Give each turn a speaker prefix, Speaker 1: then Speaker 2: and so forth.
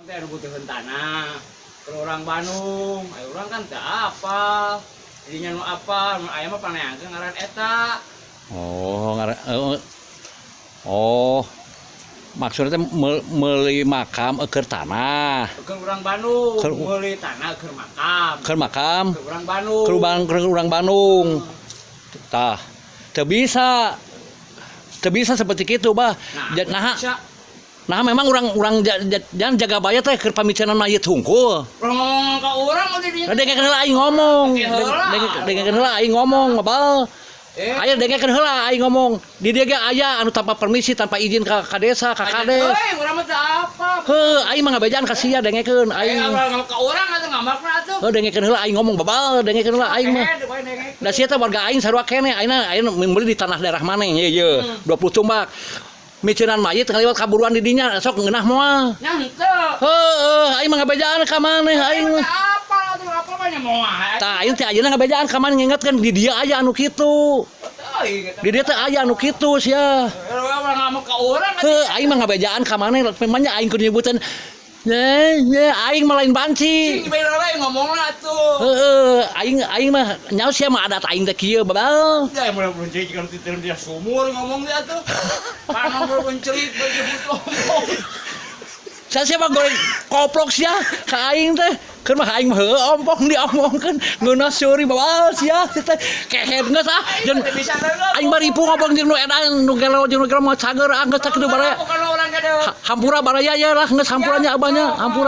Speaker 1: Teh anu butuheun tanah. Ke orang Bandung, ayo urang kan teu apal. Jadinya nu apal, nu aya mah paneangkeun ngaran eta.
Speaker 2: Oh, ngaran oh. Maksudnya teh meuli makam keur tanah.
Speaker 1: Keur urang Bandung, meuli tanah keur makam.
Speaker 2: Keur makam.
Speaker 1: Keur urang Bandung.
Speaker 2: Keur urang Bandung. Tah, teu bisa. Teu bisa seperti itu, Bah.
Speaker 1: Nah,
Speaker 2: nah,
Speaker 1: bisa.
Speaker 2: Nah, memang orang-orang jangan Jagabaya teh keur pamicenan mayit hungkul.
Speaker 1: Urang ngomong ka urang mah di dinya.
Speaker 2: Dengekeun heula aing ngomong.
Speaker 1: Heula.
Speaker 2: Dengekeun heula aing ngomong, mabal.
Speaker 1: Eh.
Speaker 2: Aya, dengekeun heula aing ngomong. Di dieu ge aya anu tanpa permisi, tanpa izin ka desa, ka kades.
Speaker 1: Euy, urang mah teu apa.
Speaker 2: Heuh, aing mah ngabejaan ka sia, dengekeun
Speaker 1: Eh,
Speaker 2: aing.
Speaker 1: urang ngomong ka urang atuh ngamakna atuh.
Speaker 2: Heuh, dengekeun heula aing ngomong, babal, dengekeun heula aing mah.
Speaker 1: Eh, bae dengekeun.
Speaker 2: Da sia teh warga aing sarua keneh, ayeuna ayeuna meuli di tanah daerah maneh ye ye, 20 tumbak. Miceunan mayit ngaliwat kaburuan di dinya, sok ngeunah moal?
Speaker 1: Nya henteu.
Speaker 2: Heuh, aing mah ngabejaan ka maneh aing mah.
Speaker 1: Teu apa atuh, apa mah nya moal.
Speaker 2: Tah, aing teh ayeuna ngabejaan ka maneh, ngingetkeun di dieu aya anu kitu.
Speaker 1: Euy,
Speaker 2: Di dieu teh aya anu kitu sia.
Speaker 1: Urang ngomong ka urang atuh.
Speaker 2: Heuh, aing mah ngabejaan ka maneh, memangnya aing kudu nyebutan nye nye, aing mah lain banci.
Speaker 1: Sing bae lain ngomongna atuh.
Speaker 2: Heeh, aing aing mah nyaho sia mah adat aing teh kieu, babal.
Speaker 1: Ya mulai benceli kalau titiran dia sumur ngomong dia tuh. Panon mulai bencelik bagi ngomong.
Speaker 2: Saya siapa goreng koplok sia ka aing teh. Keur mah aing mah heueuh ompong diomongkeun ngeunah seuri, babal sia teh kehed geus ah. Jeung
Speaker 1: Bisa deuleu.
Speaker 2: Aing mah ripuh ngomong jeung nu edan, nu gelo jeung nu gelo mah cager ah, geus sakitu baraya.
Speaker 1: Bukan orang kada.
Speaker 2: Hampura baraya ya lah, geus hampuranya abahnya, hampura.